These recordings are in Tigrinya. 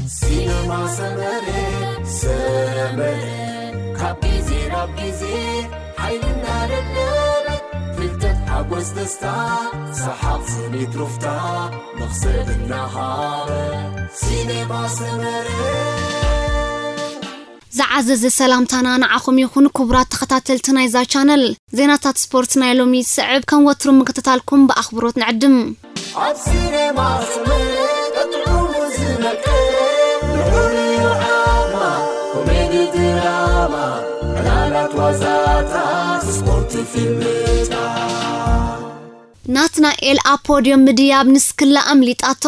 ሲነማ ሰመረ፣ ሰመረ፣ ካብ ግዜ ናብ ግዜ ሓይሊ እናደለበ፣ ፍልጠት፣ ሓጎስ፣ ደስታ፣ ሰሓቕ፣ ስኒት፣ ሩፍታ፣ መኽሰብ እናሃበ። ሲነማ ሰመረ። ዝዓዘዘ ሰላምታና ንዓኹም ይኹን፣ ክቡራት ተኸታተልቲ ናይዛ ቻነል። ዜናታት ስፖርት ናይ ሎሚ ይስዕብ፣ ከም ወትሩ ምክትታልኩም ብኣኽብሮት ንዕድም። ኣብ ሲኔማ ሰመረ ጥዑሙ ዝመቀ፣ ንዑ ድራማ፣ ኮሜዲ ድራማ፣ ዕላላት ዋዛታት፣ ስፖርት ፊልምታት። ናትናኤል ኣብ ፖድዮም ምድያብ ንስክላ ኣምሊጣቶ።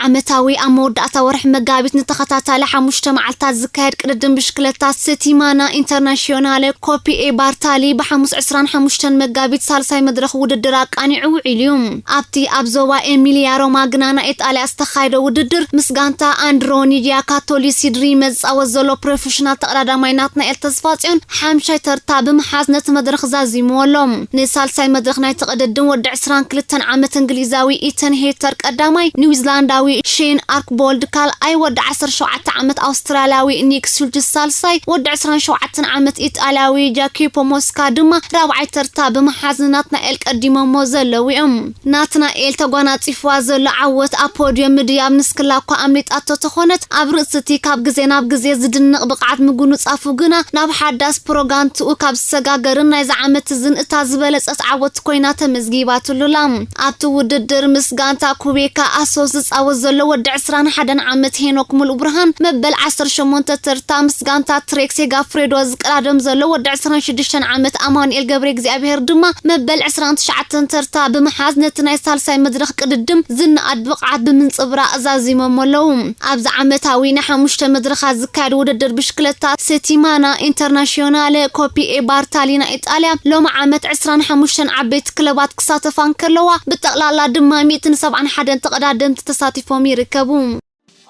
ዓመታዊ ኣብ መወዳእታ ወርሒ መጋቢት ንተኸታታሊ ሓሙሽተ መዓልታት ዝካየድ ቅድድም ብሽክለታ ሰቲማና ኢንተርናሽዮናለ ኮፒኤ ባርታሊ ብሓሙስ ዕስራን ሓሙሽተን መጋቢት ሳልሳይ መድረኽ ውድድር ኣቃኒዑ ውዒሉ እዩ። ኣብቲ ኣብ ዞባ ኤሚልያ ሮማግና ናይ ኢጣልያ ዝተኻየደ ውድድር ምስ ጋንታ ኣንድሮኒድያ ካቶሊሲ ድሪመ ዝጻወት ዘሎ ፕሮፌሽናል ተቐዳዳማይ ናትናኤል ተስፋጽዮን ሓምሻይ ተርታ ብምሓዝ ነቲ መድረኽ ዛዚምዎ ኣሎ። ንሳልሳይ መድረኽ ናይቲ ቅድድም ወዲ ዕስራን ክልተን ዓመት እንግሊዛዊ ኢተን ሄተር ቀዳማይ፣ ኒውዚላንዳዊ ሼን ኣርክቦልድ ካልኣይ፣ ወዲ ዓሰርተ ሸውዓተ ዓመት ኣውስትራልያዊ ኒክ ሹልትስ ሳልሳይ፣ ወዲ ዕስራን ሸውዓተን ዓመት ኢጣልያዊ ጃኪፖ ሞስካ ድማ ራብዓይ ተርታ ብምሓዝ ንናትናኤል ቀዲሞሞ ዘለዉ እዮም። ናትናኤል ተጓናጺፍዋ ዘሎ ዓወት ኣብ ፖድዮም ምድያብ ንስክላ እኳ ኣምሊጣቶ ተኾነት፣ ኣብ ርእሲ እቲ ካብ ግዜ ናብ ግዜ ዝድነቕ ብቕዓት ምጉንጻፉ ግና ናብ ሓዳስ ፕሮጋንትኡ ካብ ዝሰጋገርን ናይዚ ዓመት እዝን እታ ዝበለጸት ዓወት ኮይና ተመዝጊባትሉ ኣላ። ኣብቲ ውድድር ምስ ጋንታ ኩቤካ ኣሶስ ዝጻወት ዘሎ ወዲ ዕስራን ሓደን ዓመት ሄኖክ ሙሉብርሃን መበል ዓሰርተ ሸሞንተ ተርታ፣ ምስ ጋንታ ትሬክ ሴጋፍሬዶ ዝቀዳደም ዘሎ ወዲ ዕስራን ሽዱሽተን ዓመት ኣማኑኤል ገብረ እግዚኣብሔር ድማ መበል ዕስራን ትሽዓተን ተርታ ብምሓዝ ነቲ ናይ ሳልሳይ መድረኽ ቅድድም ዝነኣድ ብቕዓት ብምንጽብራቕ ዛዚሞም ኣለዉ። ኣብዚ ዓመታዊ ናይ ሓሙሽተ መድረኻት ዝካየድ ውድድር ብሽክለታ ሰቲማና ኢንተርናሽዮናለ ኮፒኤ ባርታሊና ኢጣልያ ሎሚ ዓመት ዕስራን ሓሙሽተን ዓበይቲ ክለባት ክሳተፋ እንከለዋ፣ ብጠቕላላ ድማ ሚእትን ሰብዓን ሓደን ተቐዳደምቲ ተሳቲፎም ይርከቡ።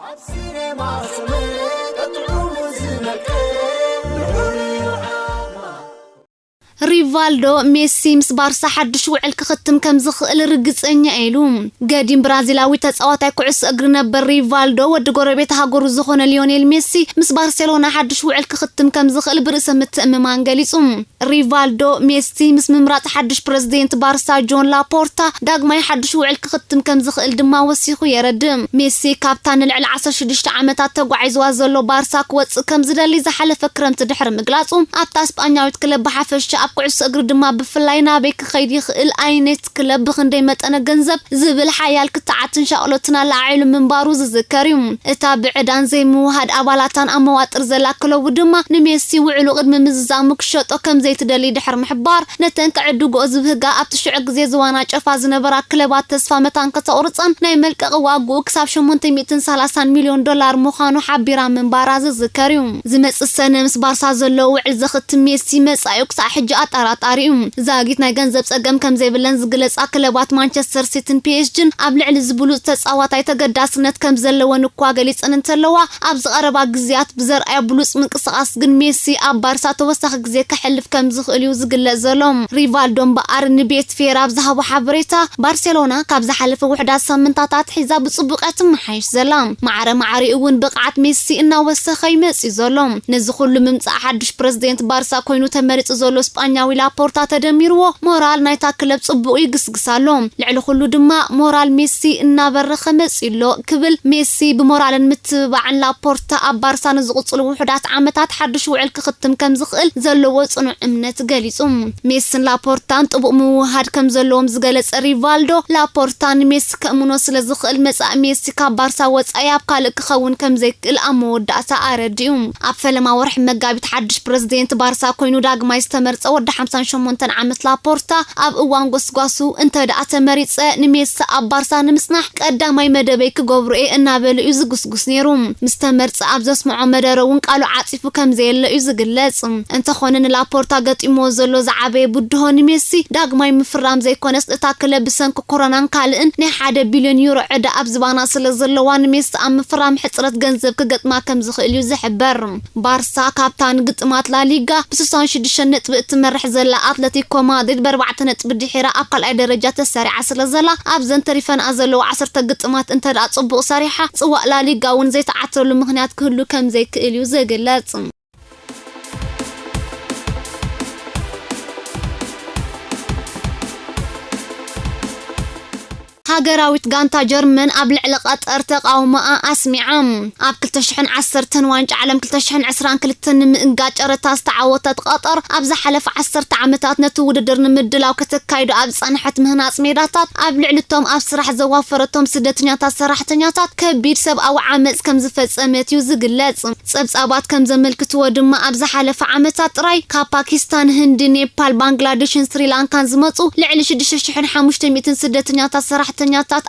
ኣብ ሲኔማ ሰመረ ጥዑሙ ዝመቀ፣ ንዑ ድራማ። ሪቫልዶ፣ ሜሲ ምስ ባርሳ ሓድሽ ውዕል ክኽትም ከም ዝኽእል ርግጸኛ ኢሉ። ገዲም ብራዚላዊ ተጻዋታይ ኩዕሶ እግሪ ነበር ሪቫልዶ፣ ወዲ ጎረቤት ሃገሩ ዝኾነ ሊዮኔል ሜሲ ምስ ባርሴሎና ሓድሽ ውዕል ክኽትም ከም ዝኽእል ብርእሰ ምትእምማን ገሊጹ። ሪቫልዶ፣ ሜሲ ምስ ምምራጽ ሓድሽ ፕረዚደንት ባርሳ ጆን ላፖርታ ዳግማይ ሓድሽ ውዕል ክኽትም ከም ዝኽእል ድማ ወሲኹ የረድእ። ሜሲ ካብታ ንልዕሊ ዓሰርተ ሽዱሽተ ዓመታት ተጓዒዝዋ ዘሎ ባርሳ ክወጽእ ከም ዝደሊ ዝሓለፈ ክረምቲ ድሕሪ ምግላጹ፣ ኣብታ ስጳኛዊት ክለብ ብሓፈሻ ኣብ ኩዕሶ እግሪ ድማ ብፍላይ ናበይ ክኸይድ ይኽእል፣ ዓይነት ክለብ ብኽንደይ መጠነ ገንዘብ ዝብል ሓያል ክትዓትን ሻቕሎትን ኣለዓዒሉ ምንባሩ ዝዝከር እዩ። እታ ብዕዳን ዘይምውሃድ ኣባላታን ኣብ መዋጥር ዘላ ክለቡ ድማ ንሜሲ ውዕሉ ቅድሚ ምዝዛሙ ክሸጦ ከም ዘይትደሊ ድሕሪ ምሕባር፣ ነተን ክዕድግኦ ዝብህጋ ኣብቲ ሽዑ ግዜ ዝዋናጨፋ ዝነበራ ክለባት ተስፋ መታን ከተቑርጸን ናይ መልቀቒ ዋግኡ ክሳብ ሸሞንተ ሚእትን ሰላሳን ሚልዮን ዶላር ምዃኑ ሓቢራ ምንባራ ዝዝከር እዩ። ዝመጽእ ሰነ ምስ ባርሳ ዘሎ ውዕል ዘኽትም ሜሲ መጻኢኡ ክሳዕ ሕጂ ኣጠራጣሪ እዩ። ዛጊት ናይ ገንዘብ ጸገም ከም ዘይብለን ዝግለጻ ክለባት ማንቸስተር ሲቲን ፒ ኤስ ጂን ኣብ ልዕሊ ዝብሉጽ ተጻዋታይ ተገዳስነት ከም ዘለወን እኳ ገሊጸን እንተለዋ፣ ኣብዚ ቀረባ ግዜያት ብዘርኣዮ ብሉጽ ምንቅስቓስ ግን ሜሲ ኣብ ባርሳ ተወሳኺ ግዜ ከሕልፍ ከም ዝኽእል እዩ ዝግለጽ ዘሎ። ሪቫልዶ እምበኣር ንቤት ፌር ኣብ ዝሃቦ ሓበሬታ፣ ባርሴሎና ካብ ዝሓለፈ ውሑዳት ሳምንታት ኣትሒዛ ብጽቡቕ እያ ትመሓየሽ ዘላ። ማዕረ ማዕሪኡ እውን ብቕዓት ሜሲ እናወሰኸ ይመጽእ ዘሎ። ነዚ ኩሉ ምምጻእ ሓድሽ ፕረዚደንት ባርሳ ኮይኑ ተመሪጹ ዘሎ ስጳኛዊ ላፖርታ ተደሚርዎ፣ ሞራል ናይታ ክለብ ጽቡቕ ይግስግስ ኣሎ። ልዕሊ ኩሉ ድማ ሞራል ሜሲ እናበረኸ መጺኡ ኣሎ ክብል፣ ሜሲ ብሞራልን ምትብባዕን ላፖርታ ኣብ ባርሳ ንዝቕጽሉ ውሑዳት ዓመታት ሓድሽ ውዕል ክኽትም ከም ዝኽእል ዘለዎ ጽኑዕ እምነት ገሊጹ። ሜስን ላፖርታን ጥቡቕ ምውሃድ ከም ዘለዎም ዝገለጸ ሪቫልዶ፣ ላፖርታ ንሜሲ ከእምኖ ስለ ዝኽእል፣ መጻኢ ሜሲ ካብ ባርሳ ወጻኢ ኣብ ካልእ ክኸውን ከም ዘይክእል ኣብ መወዳእታ ኣረዲኡ። ኣብ ፈለማ ወርሒ መጋቢት ሓድሽ ፕረዚደንት ባርሳ ኮይኑ ዳግማይ ዝተመርጸ ወዲ ሓምሳን ሸሞንተን ዓመት ላፖርታ፣ ኣብ እዋን ጎስጓሱ፣ "እንተ ደኣ ተመሪጸ ንሜሲ ኣብ ባርሳ ንምጽናሕ ቀዳማይ መደበይ ክገብሮ እየ" እናበለ እዩ ዝጉስጉስ ነይሩ። ምስ ተመርጸ ኣብ ዘስምዖ መደረ እውን ቃሉ ዓጺፉ ከም ዘየለ እዩ ዝግለጽ። እንተኾነ ንላፖርታ ገጢምዎ ዘሎ ዝዓበየ ብድሆ ንሜሲ ዳግማይ ምፍራም ዘይኮነስ፣ እታ ክለብ ብሰንኪ ኮሮናን ካልእን ናይ ሓደ ቢልዮን ዩሮ ዕዳ ኣብ ዝባና ስለ ዘለዋ፣ ንሜሲ ኣብ ምፍራም ሕጽረት ገንዘብ ክገጥማ ከም ዝኽእል እዩ ዝሕበር። ባርሳ ካብታ ንግጥማት ላሊጋ ብስሳን ሽዱሽተን ነጥቢ ትመርሕ ዘላ ኣትለቲኮ ማድሪድ ብኣርባዕተ ነጥቢ ድሒራ ኣብ ካልኣይ ደረጃ ተሰሪዓ ስለ ዘላ፣ ኣብዘን ተሪፈንኣ ዘለዋ ዓሰርተ ግጥማት እንተ ደኣ ጽቡቕ ሰሪሓ፣ ጽዋእ ላሊጋ እውን ዘይትዓትረሉ ምኽንያት ክህሉ ከም ዘይክእል እዩ ዝግለጽ። ሃገራዊት ጋንታ ጀርመን ኣብ ልዕሊ ቀጠር ተቓውሞኣ ኣስሚዓ። ኣብ ክልተ ሽሕን ዓሰርተን ዋንጫ ዓለም ክልተ ሽሕን ዕስራን ክልተን ንምእንጋድ ጨረታ ዝተዓወተት ቀጠር፣ ኣብ ዝሓለፈ ዓሰርተ ዓመታት ነቲ ውድድር ንምድላው ከተካይዶ ኣብ ዝጸንሐት ምህናጽ ሜዳታት፣ ኣብ ልዕሊ እቶም ኣብ ስራሕ ዘዋፈረቶም ስደተኛታት ሰራሕተኛታት ከቢድ ሰብኣዊ ዓመጽ ከም ዝፈጸመት እዩ ዝግለጽ። ጸብጻባት ከም ዘመልክትዎ ድማ፣ ኣብ ዝሓለፈ ዓመታት ጥራይ ካብ ፓኪስታን፣ ህንዲ፣ ኔፓል፣ ባንግላዴሽን ስሪላንካን ዝመጹ ልዕሊ ሽዱሽተ ሽሕን ሓሙሽተ ሚእትን ስደተኛታት ሰራሕተኛታት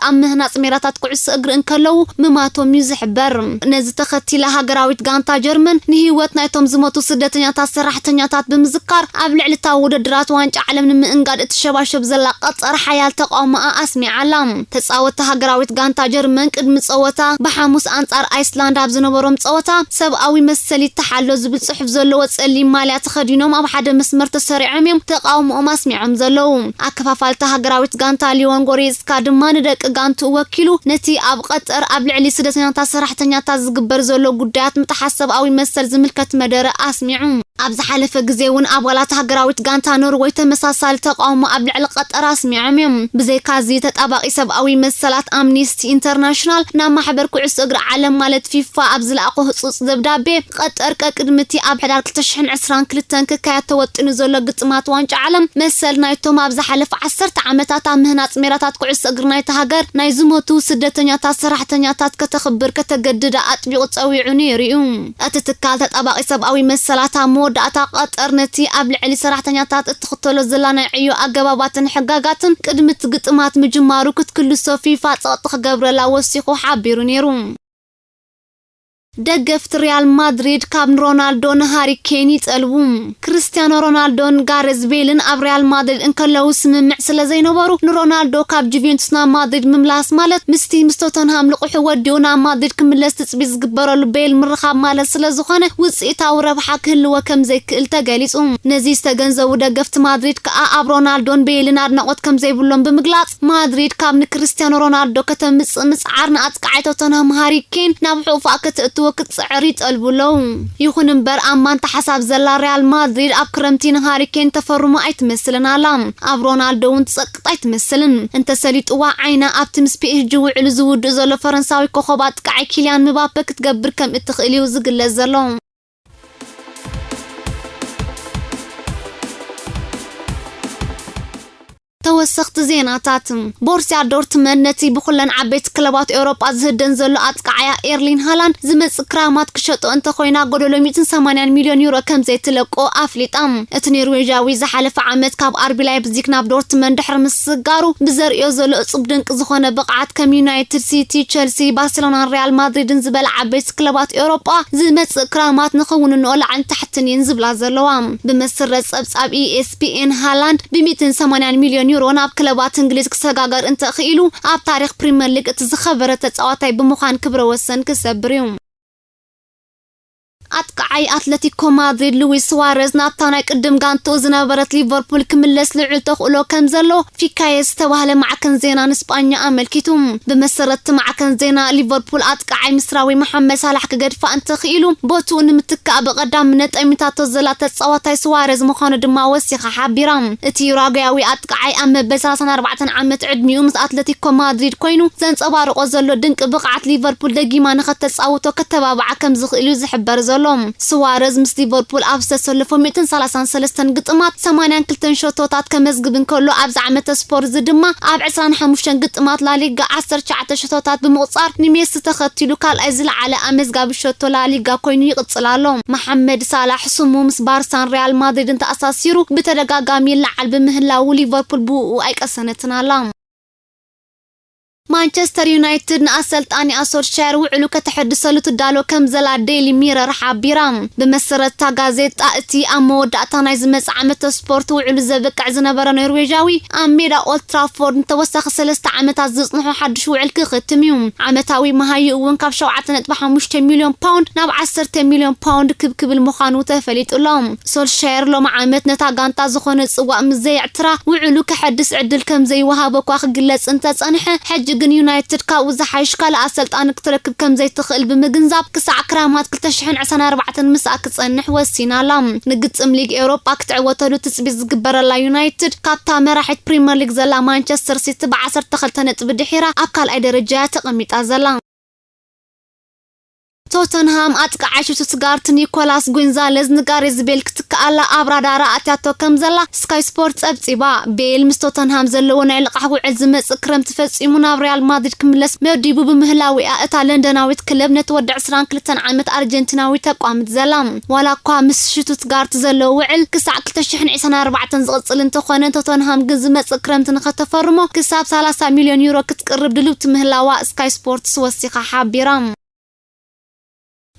ኣብ ምህናጽ ሜዳታት ኩዕሶ እግሪ እንከለዉ ምማቶም እዩ ዝሕበር። ነዚ ተኸቲለ ሃገራዊት ጋንታ ጀርመን ንህይወት ናይቶም ዝሞቱ ስደተኛታት ሰራሕተኛታት ብምዝካር፣ ኣብ ልዕሊ እታ ውድድራት ዋንጫ ዓለም ንምእንጋድ እትሸባሸብ ዘላ ቀጸር ሓያል ተቓውሞኣ ኣስሚዓ ኣላ። ተጻወትቲ ሃገራዊት ጋንታ ጀርመን ቅድሚ ጸወታ ብሓሙስ ኣንጻር ኣይስላንድ ኣብ ዝነበሮም ጸወታ፣ ሰብኣዊ መሰል ይተሓሎ ዝብል ጽሑፍ ዘለዎ ጸሊም ማልያ ተኸዲኖም ኣብ ሓደ መስመር ተሰሪዖም እዮም ተቓውሞኦም ኣስሚዖም ዘለዉ። ኣከፋፋልቲ ሃገራዊት ጋንታ ሊዮን ጎሬስካ ድማ ንደቂ ጋንትኡ ወኪሉ፣ ነቲ ኣብ ቀጠር ኣብ ልዕሊ ስደተኛታት ሰራሕተኛታት ዝግበር ዘሎ ጉዳያት ምጥሓስ ሰብኣዊ መሰል ዝምልከት መደረ ኣስሚዑ። ኣብ ዝሓለፈ ግዜ እውን ኣባላት ሃገራዊት ጋንታ ኖርወይ ተመሳሳሊ ተቓውሞ ኣብ ልዕሊ ቀጠር ኣስሚዖም እዮም። ብዘይካዚ፣ ተጣባቒ ሰብኣዊ መሰላት ኣምኒስቲ ኢንተርናሽናል ናብ ማሕበር ኩዕሶ እግሪ ዓለም ማለት ፊፋ ኣብ ዝለኣኾ ህጹጽ ደብዳቤ፣ ቀጠር ቀቅድሚ እቲ ኣብ ሕዳር ክልተ ሽሕን ዕስራን ክልተን ክካየድ ተወጢኑ ዘሎ ግጥማት ዋንጫ ዓለም፣ መሰል ናይቶም ኣብ ዝሓለፈ ዓሰርተ ዓመታት ኣብ ምህናጽ ሜዳታት ኩዕሶ እግሪ ናይታ ሃገር ናይ ዝሞቱ ስደተኛታት ሰራሕተኛታት ከተኽብር ከተገድዳ ኣጥቢቑ ጸዊዑ ነይሩ እዩ። እቲ ትካል ተጣባቒ ሰብኣዊ መሰላት ኣብ መወዳእታ ቀጠር ነቲ ኣብ ልዕሊ ሰራሕተኛታት እትኽተሎ ዘላ ናይ ዕዮ ኣገባባትን ሕጋጋትን ቅድሚ እቲ ግጥማት ምጅማሩ ክትክልሶ ፊፋ ጸቕጢ ክገብረላ ወሲኹ ሓቢሩ ነይሩ። ደገፍቲ ሪያል ማድሪድ ካብ ንሮናልዶ ንሃሪ ኬን ይጸልዉ። ክርስቲያኖ ሮናልዶን ጋሬዝ ቤልን ኣብ ሪያል ማድሪድ እንከለዉ ስምምዕ ስለ ዘይነበሩ፣ ንሮናልዶ ካብ ጁቬንቱስ ናብ ማድሪድ ምምላስ ማለት፣ ምስቲ ምስ ቶተንሃም ልቑሑ ወዲኡ ናብ ማድሪድ ክምለስ ትጽቢት ዝግበረሉ ቤል ምርኻብ ማለት ስለ ዝኾነ፣ ውጽኢታዊ ረብሓ ክህልዎ ከም ዘይክእል ተገሊጹ። ነዚ ዝተገንዘቡ ደገፍቲ ማድሪድ ከኣ፣ ኣብ ሮናልዶን ቤልን ኣድናቖት ከም ዘይብሎም ብምግላጽ፣ ማድሪድ ካብ ንክርስቲያኖ ሮናልዶ ከተምጽእ ምጽዓር ንኣጥቃዓይ ቶተንሃም ሃሪ ኬን ናብ ሕቑፋ ከተእትዎ ክትጽዕር ይጠልቡ ኣለዉ። ይኹን እምበር፣ ኣብ ማንታ ሓሳብ ዘላ ሪያል ማድሪድ ኣብ ክረምቲ ንሃሪ ኬን ተፈርሞ ኣይትመስልን ኣላ። ኣብ ሮናልዶ እውን ትጸቅጥ ኣይትመስልን። እንተሰሊጥዋ፣ ዓይና ኣብቲ ምስ ፒ ኤስ ጂ ውዕሉ ዝውድእ ዘሎ ፈረንሳዊ ኮኸብ ኣጥቃዓይ ኪልያን ምባፔ ክትገብር ከም እትኽእል እዩ ዝግለጽ ዘሎ። ተወሰኽቲ ዜናታት። ቦርሲያ ዶርትመንድ ነቲ ብኹለን ዓበይቲ ክለባት ኤውሮጳ ዝህደን ዘሎ ኣጥቃዓያ ኤርሊን ሃላንድ ዝመጽእ ክራማት ክሸጦ እንተኾይና፣ ጎደሎ ሚእትን ሰማንያን ሚልዮን ዩሮ ከም ዘይትለቆ ኣፍሊጣ። እቲ ኖርዌጃዊ ዝሓለፈ ዓመት ካብ ኣርቢ ላይፕዚግ ናብ ዶርትመንድ ድሕሪ ምስግጋሩ ብዘርእዮ ዘሎ እጹብ ድንቂ ዝኾነ ብቕዓት ከም ዩናይትድ፣ ሲቲ፣ ቸልሲ፣ ባርሴሎናን ሪያል ማድሪድን ዝበላ ዓበይቲ ክለባት ኤውሮጳ ዝመጽእ ክራማት ንኽውንንኦ ላዕልን ታሕትን እየን ዝብላ ዘለዋ። ብመሰረት ጸብጻብ ኢ ኤስ ፒ ኤን፣ ሃላንድ ብ ሚእትን ሰማንያን ሚልዮን ዩሮ ናብ ክለባት እንግሊዝ ክሰጋገር እንተኽኢሉ፣ ኣብ ታሪኽ ፕሪምየር ሊግ እቲ ዝኸበረ ተጻዋታይ ብምዃን ክብረ ወሰን ክሰብር እዩ። ኣጥቃዓይ ኣትለቲኮ ማድሪድ ሉዊስ ስዋረዝ ናብታ ናይ ቅድም ጋንትኡ ዝነበረት ሊቨርፑል ክምለስ ልዑል ተኽእሎ ከም ዘሎ ፊካየ ዝተባህለ ማዕከን ዜና ንስጳኛ ኣመልኪቱ። ብመሰረት እቲ ማዕከን ዜና፣ ሊቨርፑል ኣጥቃዓይ ምስራዊ መሓመድ ሳላሕ ክገድፋ እንተኽኢሉ፣ ቦትኡ ንምትካእ ብቐዳምነት ጠሚታቶ ዘላ ተጻዋታይ ስዋረዝ ምዃኑ ድማ ወሲኻ ሓቢራ። እቲ ዩራጓያዊ ኣጥቃዓይ ኣብ መበል ሰላሳን ኣርባዕተን ዓመት ዕድሚኡ ምስ ኣትለቲኮ ማድሪድ ኮይኑ ዘንጸባርቖ ዘሎ ድንቂ ብቕዓት፣ ሊቨርፑል ደጊማ ንኸተጻውቶ ከተባብዓ ከም ዝኽእል እዩ ዝሕበር ዘሎ። ስዋረዝ ምስ ሊቨርፑል ኣብ ዝተሰለፎ ሚእትን ሰላሳን ሰለስተን ግጥማት ሰማንያን ክልተን ሸቶታት ከመዝግብ እንከሎ፣ ኣብዚ ዓመተ ስፖርዚ ድማ ኣብ ዕስራን ሓሙሽተን ግጥማት ላሊጋ ዓሰርተ ትሽዓተ ሸቶታት ብምቑጻር፣ ንሜሲ ተኸቲሉ ካልኣይ ዝለዓለ ኣመዝጋቢ ሸቶ ላሊጋ ኮይኑ ይቕጽል ኣሎ። መሓመድ ሳላሕ ስሙ ምስ ባርሳን ሪያል ማድሪድን ተኣሳሲሩ ብተደጋጋሚ ይለዓል ብምህላዉ፣ ሊቨርፑል ብእኡ ኣይቀሰነትን ኣላ። ማንቸስተር ዩናይትድ ንኣሰልጣኒኣ ሶልሻየር ውዕሉ ከተሐድሰሉ ትዳሎ ከም ዘላ ዴይሊ ሚረር ሓቢራ። ብመሰረት እታ ጋዜጣ፣ እቲ ኣብ መወዳእታ ናይ ዝመጽእ ዓመተ ስፖርት ውዕሉ ዘብቅዕ ዝነበረ ኖርዌጃዊ፣ ኣብ ሜዳ ኦልድ ትራፎርድ ንተወሳኺ ሰለስተ ዓመታት ዝጽንሖ ሓድሽ ውዕል ክኽትም እዩ። ዓመታዊ መሃይኡ እውን ካብ ሸውዓተ ነጥቢ ሓሙሽተ ሚልዮን ፓውንድ ናብ ዓሰርተ ሚልዮን ፓውንድ ክብ ክብል ምዃኑ ተፈሊጡ ኣሎ። ሶልሻየር ሎሚ ዓመት ነታ ጋንታ ዝኾነ ጽዋእ ምስ ዘየዕትራ፣ ውዕሉ ከሐድስ ዕድል ከም ዘይወሃቦ እኳ ክግለጽ እንተጸንሐ፣ ሕጂ ግን ዩናይትድ ካብኡ ዝሓይሽ ካልእ ኣሰልጣኒ ክትረክብ ከም ዘይትኽእል ብምግንዛብ፣ ክሳዕ ክራማት ክልተ ሽሕን ዕስራን ኣርባዕተን ምስኣ ክጸንሕ ወሲና ኣላ። ንግጥም ሊግ ኤውሮጳ ክትዕወተሉ ትጽቢት ዝግበረላ ዩናይትድ፣ ካብታ መራሒት ፕሪምየር ሊግ ዘላ ማንቸስተር ሲቲ ብዓሰርተ ክልተ ነጥቢ ድሒራ ኣብ ካልኣይ ደረጃ እያ ተቐሚጣ ዘላ። ቶተንሃም ኣጥቃዓይ ሽቱትጋርት ኒኮላስ ጎንዛለዝ ንጋሬዝ ቤል ክትከኣላ ኣብ ራዳራ ኣትያቶ ከም ዘላ ስካይ ስፖርት ጸብጺባ። ቤል ምስ ቶተንሃም ዘለዎ ናይ ልቓሕ ውዕል ዝመጽእ ክረምቲ ፈጺሙ ናብ ሪያል ማድሪድ ክምለስ መዲቡ ብምህላዊኣ፣ እታ ለንደናዊት ክለብ ነቲ ወዲ ዕስራን ክልተን ዓመት ኣርጀንቲናዊ ተቋምት ዘላ። ዋላ እኳ ምስ ሽቱትጋርት ዘለዎ ውዕል ክሳዕ ክልተ ሽሕን ዕስራን ኣርባዕተን ዝቕጽል እንተኾነ፣ ቶተንሃም ግን ዝመጽእ ክረምቲ ንኸተፈርሞ ክሳብ ሰላሳ ሚልዮን ዩሮ ክትቅርብ ድልውቲ ምህላዋ ስካይ ስፖርትስ ወሲኻ ሓቢራ።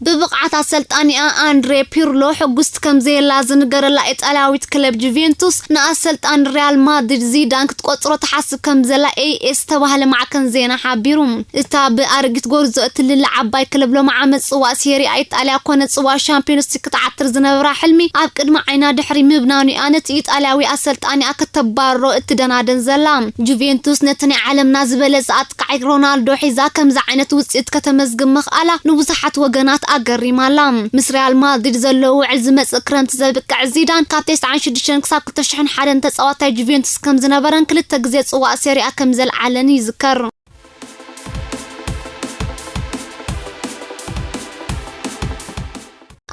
ብብቕዓት ኣሰልጣኒኣ ኣንድሬ ፒርሎ ሕጉስቲ ከም ዘየላ ዝንገረላ ኢጣልያዊት ክለብ ጁቬንቱስ፣ ንኣሰልጣኒ ሪያል ማድሪድ ዚዳን ክትቆጽሮ ትሓስብ ከም ዘላ ኤ ኤስ ዝተባህለ ማዕከን ዜና ሓቢሩ። እታ ብኣረጊት ጎርዞ እትልለ ዓባይ ክለብ፣ ሎሚ ዓመት ጽዋእ ሴሪ ኣ ኢጣልያ ኮነ ጽዋእ ሻምፒዮንስ ሊግ ክትዓትር ዝነበራ ሕልሚ ኣብ ቅድሚ ዓይና ድሕሪ ምብናኑ'ያ ነቲ ኢጣልያዊ ኣሰልጣኒኣ ከተባርሮ እትደናደን ዘላ። ጁቬንቱስ ነቲ ናይ ዓለምና ዝበለጸ ኣጥቃዓይ ሮናልዶ ሒዛ ከምዚ ዓይነት ውጽኢት ከተመዝግብ ምኽኣላ ንብዙሓት ወገናት ኣገሪማ ኣላ። ምስ ሪያል ማድሪድ ዘለዎ ውዕል ዝመጽእ ክረምቲ ዘብቅዕ ዚዳን፣ ካብ ተስዓን ሽዱሽተን ክሳብ ክልተ ሽሕን ሓደን ተጻዋታይ ጁቬንቱስ ከም ዝነበረን ክልተ ግዜ ጽዋእ ሴሪ ኣ ከም ዘልዓለን ይዝከር።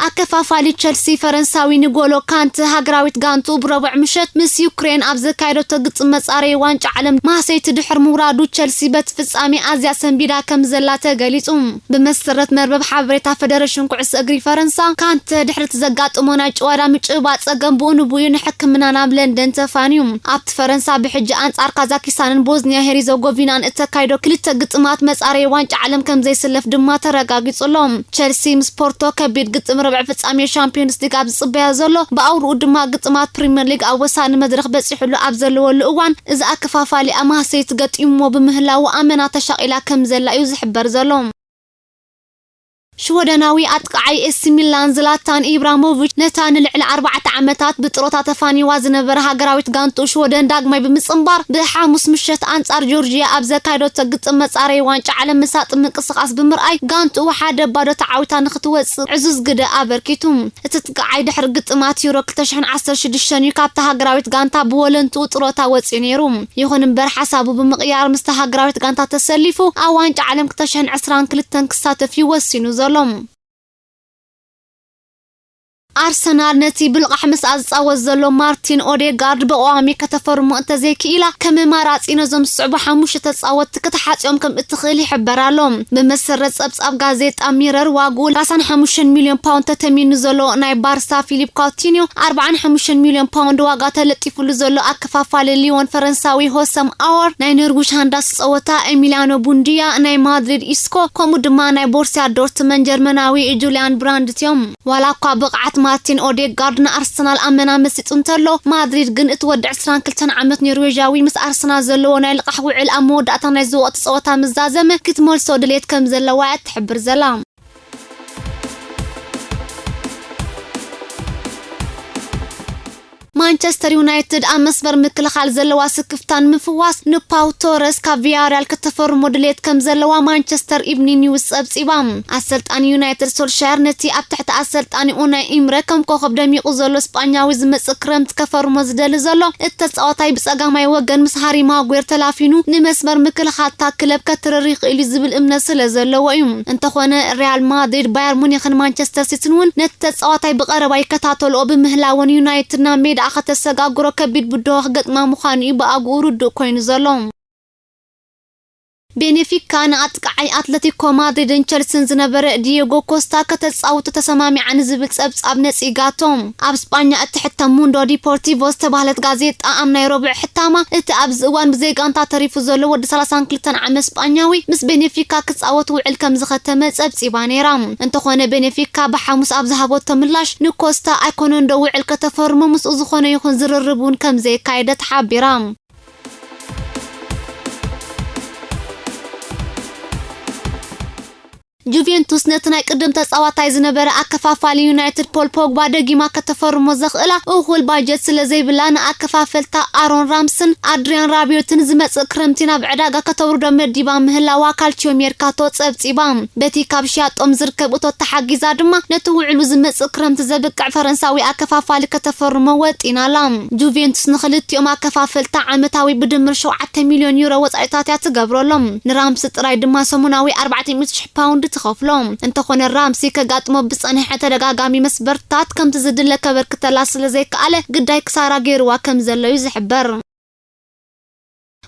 ኣከፋፋሊ ቸልሲ ፈረንሳዊ ንጎሎ ካንተ ሃገራዊት ጋንቱ ብረቡዕ ምሸት ምስ ዩክሬን ኣብ ዘካየደቶ ግጥም መጻረዪ ዋንጫ ዓለም ማህሰይቲ ድሕር ምውራዱ፣ ቸልሲ በቲ ፍጻሜ ኣዝያ ሰንቢዳ ከም ዘላ ተገሊጹ። ብመሰረት መርበብ ሓበሬታ ፈደረሽን ኩዕሶ እግሪ ፈረንሳ፣ ካንተ ድሕሪ እቲ ዘጋጠሞ ናይ ጭዋዳ ምጭብባጥ ጸገም ብኡ ንብኡ ንሕክምና ናብ ለንደን ተፋንዩ። ኣብቲ ፈረንሳ ብሕጂ ኣንጻር ካዛኪስታንን ቦዝኒያ ሄሪዞጎቪናን እተካይዶ ክልተ ግጥማት መጻረዪ ዋንጫ ዓለም ከም ዘይስለፍ ድማ ተረጋጊጹ ኣሎ። ቸልሲ ምስ ፖርቶ ከቢድ ግጥም ርብዒ ፍጻሜ ሻምፒዮንስ ሊግ ኣብ ዝጽበያ ዘሎ፣ ብኣውርኡ ድማ ግጥማት ፕሪምየር ሊግ ኣብ ወሳኒ መድረኽ በጺሑሉ ኣብ ዘለወሉ እዋን፣ እዚ ኣከፋፋሊ ኣማህሰይቲ ገጢሙዎ ብምህላዉ ኣመና ተሻቒላ ከም ዘላ እዩ ዝሕበር ዘሎ። ሽወደናዊ ኣጥቃዓይ ኤሲ ሚላን ዝላታን ኢብራሞቪች፣ ነታ ንልዕሊ ኣርባዕተ ዓመታት ብጥሮታ ተፋኒዋ ዝነበረ ሃገራዊት ጋንቱ ሽወደን ዳግማይ ብምጽንባር፣ ብሓሙስ ምሸት ኣንጻር ጆርጂያ ኣብ ዘካየደቶ ግጥም መጻረዪ ዋንጫ ዓለም መሳጢ ምንቅስቓስ ብምርኣይ፣ ጋንቱ ሓደ ባዶ ተዓዊታ ንኽትወጽእ ዕዙዝ ግደ ኣበርኪቱ። እቲ ኣጥቃዓይ ድሕሪ ግጥማት ዩሮ ክልተ ሽሕን ዓሰርተ ሽዱሽተን እዩ ካብታ ሃገራዊት ጋንታ ብወለንትኡ ጥሮታ ወጺኡ ነይሩ። ይኹን እምበር፣ ሓሳቡ ብምቕያር ምስታ ሃገራዊት ጋንታ ተሰሊፉ ኣብ ዋንጫ ዓለም ክልተ ሽሕን ዕስራን ክልተን ክሳተፍ እዩ ወሲኑ ዘሎ። ኣርሰናል ነቲ ብልቓሕ ምስኣ ዝጻወት ዘሎ ማርቲን ኦዴጋርድ ብቐዋሚ ከተፈርሞ እንተዘይክኢላ፣ ከም መማራጺ ነዞም ዝስዕቡ ሓሙሽተ ተጻወትቲ ክትሓጽዮም ከም እትኽእል ይሕበር ኣሎ። ብመሰረት ጸብጻብ ጋዜጣ ሚረር፣ ዋግኡ ሰላሳን ሓሙሽተን ሚልዮን ፓውንድ ተተሚኑ ዘሎ ናይ ባርሳ ፊሊፕ ካውቲንዮ፣ ኣርባዓን ሓሙሽተን ሚልዮን ፓውንድ ዋጋ ተለጢፉሉ ዘሎ ኣከፋፋሊ ሊዮን ፈረንሳዊ ሆሰም ኣወር፣ ናይ ኖርዊች ሃንዳስ ዝጸወታ ኤሚሊያኖ ቡንዲያ፣ ናይ ማድሪድ ኢስኮ፣ ከምኡ ድማ ናይ ቦርሲያ ዶርትመን ጀርመናዊ ጁልያን ብራንድት እዮም። ዋላ እኳ ብቕዓት ማርቲን ኦዴጋርድ ንኣርሰናል ኣመና መሲጡ እንተሎ፣ ማድሪድ ግን እቲ ወዲ ዕስራን ክልተን ዓመት ኖርዌጃዊ ምስ ኣርሰናል ዘለዎ ናይ ልቓሕ ውዕል ኣብ መወዳእታ ናይዚ ወቕቲ ጸወታ ምስ ዛዘመ ክትመልሶ ድሌት ከም ዘለዋ እያ ትሕብር ዘላ። ማንቸስተር ዩናይትድ ኣብ መስመር ምክልኻል ዘለዋ ስክፍታ ንምፍዋስ ንፓው ቶረስ ካብ ቪያሪያል ከተፈርሞ ድሌት ከም ዘለዋ ማንቸስተር ኢቭኒንግ ኒውስ ጸብጺባ። ኣሰልጣኒ ዩናይትድ ሶልሻየር ነቲ ኣብ ትሕቲ ኣሰልጣኒ ኡናይ ኢምረ ከም ኮኸብ ደሚቑ ዘሎ ስጳኛዊ ዝመጽእ ክረምቲ ከፈርሞ ዝደሊ ዘሎ፣ እቲ ተጻዋታይ ብጸጋማይ ወገን ምስ ሃሪ ማጉዌር ተላፊኑ ንመስመር ምክልኻል እታ ክለብ ከትርር ይኽእል እዩ ዝብል እምነት ስለ ዘለዎ እዩ። እንተኾነ፣ ሪያል ማድሪድ፣ ባየር ሙኒኽን ማንቸስተር ሲቲን እውን ነቲ ተጻዋታይ ብቐረባ ይከታተልኦ ብምህላወን፣ ዩናይትድ ናብ ሜዳኣ ከተሰጋግሮ ከቢድ ብድሆ ክገጥማ ምዃኑ እዩ ብኣግኡ ርዱእ ኮይኑ ዘሎ። ቤኔፊካ ንኣጥቃዓይ ኣትለቲኮ ማድሪድን ቸልሲን ዝነበረ ዲየጎ ኮስታ ከተጻውቶ ተሰማሚዓ ንዝብል ጸብጻብ ነጺጋቶ። ኣብ ስጳኛ እትሕተም ሙንዶ ዲፖርቲቮ ዝተባህለት ጋዜጣ ኣብ ናይ ረቡዕ ሕታማ፣ እቲ ኣብዚ እዋን ብዘይ ጋንታ ተሪፉ ዘሎ ወዲ ሰላሳን ክልተን ዓመት ስጳኛዊ ምስ ቤኔፊካ ክጻወት ውዕል ከም ዝኸተመ ጸብጺባ ነይራ። እንተኾነ ቤኔፊካ ብሓሙስ ኣብ ዝሃበቶ ምላሽ ንኮስታ ኣይኮነን ዶ ውዕል ከተፈርሞ ምስኡ ዝኾነ ይኹን ዝርርብ እውን ከም ዘየካየደት ሓቢራ። ጁቬንቱስ ነቲ ናይ ቅድም ተጻዋታይ ዝነበረ ኣከፋፋሊ ዩናይትድ ፖል ፖግባ ደጊማ ከተፈርሞ ዘኽእላ እኹል ባጀት ስለ ዘይብላ ንኣከፋፈልታ ኣሮን ራምስን ኣድሪያን ራቢዮትን ዝመጽእ ክረምቲ ናብ ዕዳጋ ከተውርዶ መዲባ ምህላዋ ካልቺዮ ሜርካቶ ጸብጺባ። በቲ ካብ ሽያጦም ዝርከብ እቶት ተሓጊዛ ድማ ነቲ ውዕሉ ዝመጽእ ክረምቲ ዘብቅዕ ፈረንሳዊ ኣከፋፋሊ ከተፈርሞ ወጢና ኣላ። ጁቬንቱስ ንኽልቲኦም ኣከፋፈልታ ዓመታዊ ብድምር ሸውዓተ ሚልዮን ዩሮ ወጻኢታት እያ ትገብረሎም። ንራምሲ ጥራይ ድማ ሰሙናዊ ኣርባዕተ ሚእቲ ሽሕ ፓውንድ ትኸፍሎ። እንተኾነ ራምሲ ከጋጥሞ ብዝጸንሐ ተደጋጋሚ መስበርታት ከምቲ ዝድለ ከበርክተላ ስለ ዘይከኣለ ግዳይ ክሳራ ገይርዋ ከም ዘሎ እዩ ዝሕበር።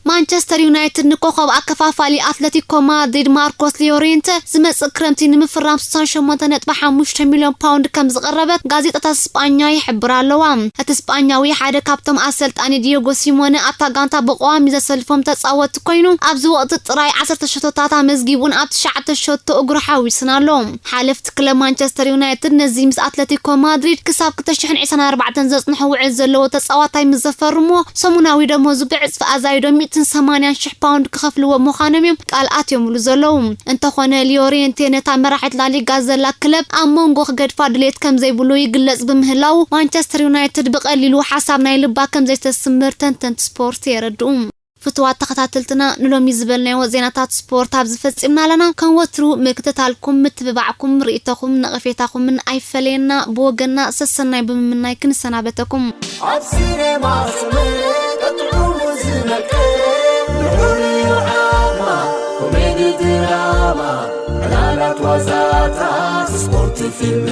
ማንቸስተር ዩናይትድ ንኮኸብ ኣከፋፋሊ ኣትለቲኮ ማድሪድ ማርኮስ ሊዮሬንተ ዝመጽእ ክረምቲ ንምፍራም ስሳን ሸሞንተ ነጥቢ ሓሙሽተ ሚልዮን ፓውንድ ከም ዝቐረበት ጋዜጣታት ስጳኛ ይሕብራ ኣለዋ። እቲ ስጳኛዊ ሓደ ካብቶም ኣሰልጣኒ ዲዮጎ ሲሞነ ኣብታ ጋንታ ብቐዋሚ ዘሰልፎም ተጻወትቲ ኮይኑ፣ ኣብዚ ወቕቲ ጥራይ ዓሰርተ ሸቶታት ኣመዝጊቡን ኣብ ትሽዓተ ሸቶ እግሩ ሓዊስን ኣሎ። ሓለፍቲ ክለብ ማንቸስተር ዩናይትድ ነዚ ምስ ኣትለቲኮ ማድሪድ ክሳብ ክልተ ሽሕን ዕስራን ኣርባዕተን ዘጽንሖ ውዕል ዘለዎ ተጻዋታይ ምስ ዘፈርምዎ፣ ሰሙናዊ ደሞዙ ብዕጽፊ ኣዛይዶም ሚእትን ሰማንያን ሽሕ ፓውንድ ክኸፍልዎ ምዃኖም እዮም ቃል ኣትዮምሉ ዘለዉ። እንተኾነ ሊዮሬንቴ ነታ መራሒት ላሊጋ ዘላ ክለብ ኣብ መንጎ ክገድፋ ድሌት ከም ዘይብሉ ይግለጽ ብምህላዉ፣ ማንቸስተር ዩናይትድ ብቐሊሉ ሓሳብ ናይ ልባ ከም ዘይተስምር ተንተንቲ ስፖርት የረድኡ። ፍቱዋት ተኸታተልትና፣ ንሎሚ ዝበልናዮ ዜናታት ስፖርት ኣብዚ ፈጺምና ኣለና። ከም ወትሩ ምክትታልኩም፣ ምትብባዕኩም፣ ርእይቶኹም፣ ነቐፌታኹምን ኣይፈለየና። ብወገንና ሰሰናይ ብምምናይ ክንሰናበተኩም። ኣብ ሲኔማ ሰመረ ጥዑሙ ዝመልከ ንዑ ዓማ ኮሜዲ ድራማ ዕላላት ዋዛታት ስፖርት ፊልም